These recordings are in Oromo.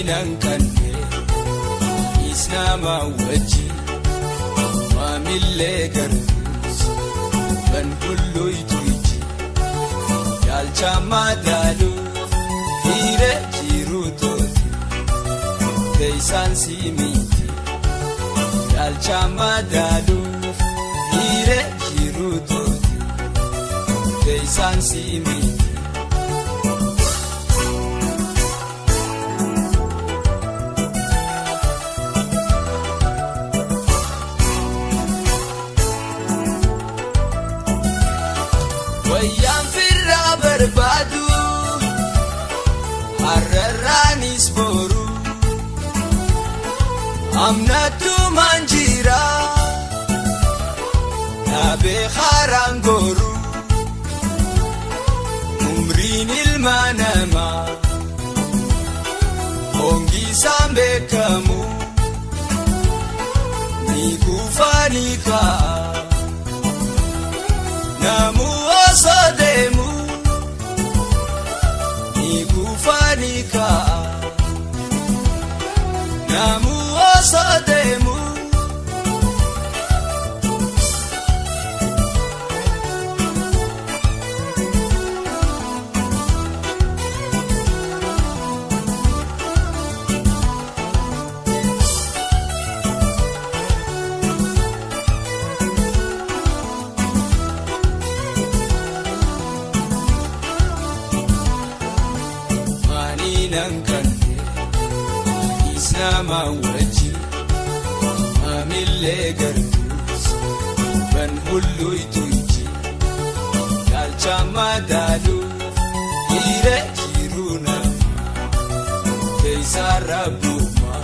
Maaniinan kanne isnama wajji maamillee gartuus ban hulluuytuiji yaalcha madaaluuf hiire jiruutooti teessaan siimiiti yaalcha madaaluuf hiire jiruutooti teessaan siimiiti. Wayyaan firraa barbaadu har'arraanis boru amnattumaan jira dhaabee haaraan goru umriin ilma namaa hongisaan beekamu ni kufa ni ka'a namu osoo deemu ni kufa ni ka'a namu osoo deemu. Maaniinan kanne isnama wajji maamillee gartuus ban hulluuytuiji yaalcha madaaluuf hiire jiruu nama teessaa rabbuma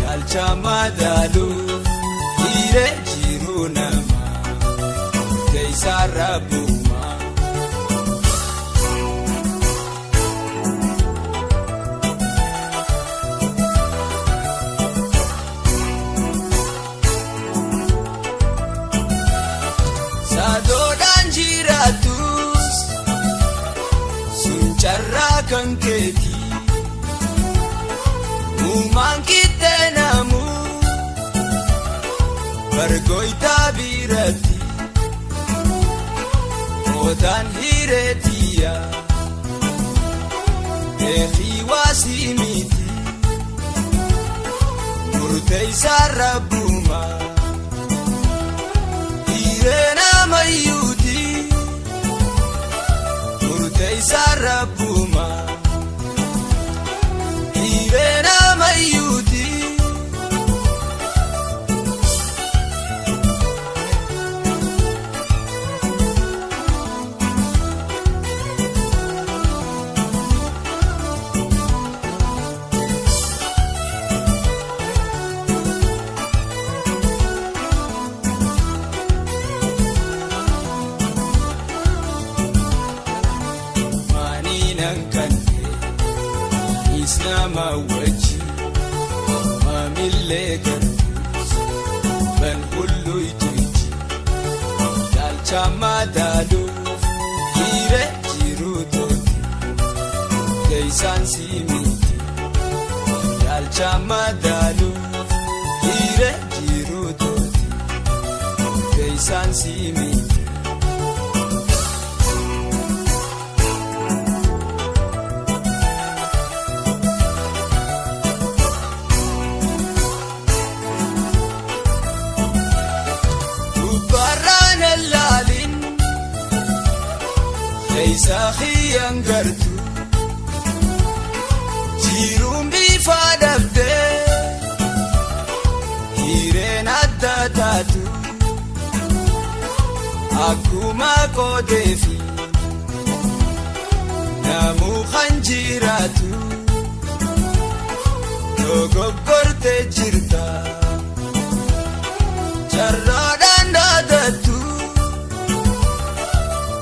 yaalcha madaaluuf hiire jiruu nama teessaa rabbuma. Saadoodhaan jiraatus sun carraa kan keeti uumaan qixxeenamu bargooytaa biratti ootaan hireetiya beekii waasii miti murteessaa rabbuma. Hiireen amayyuuti murteessaa rabbuma. Hiireen amayyuuti. Maaniinan kanne isnama wajji maamillee gartuus ban hulluuytuiji yaalcha madaaluuf hiire jiruutooti teessaan siimiiti yaalcha madaaluuf hiire jiruutooti teessaan siimiiti. Gubbaarraan allaalin keessa kiyyaan gartu jiruun bifa dhabdee hireen adda taatu akkuma qoodeefi namuu kan jiraatu dogoggortee jirta. Carraadhaan dhaadattu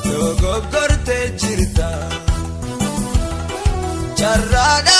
dogoggortee jirta. Carraadhaan.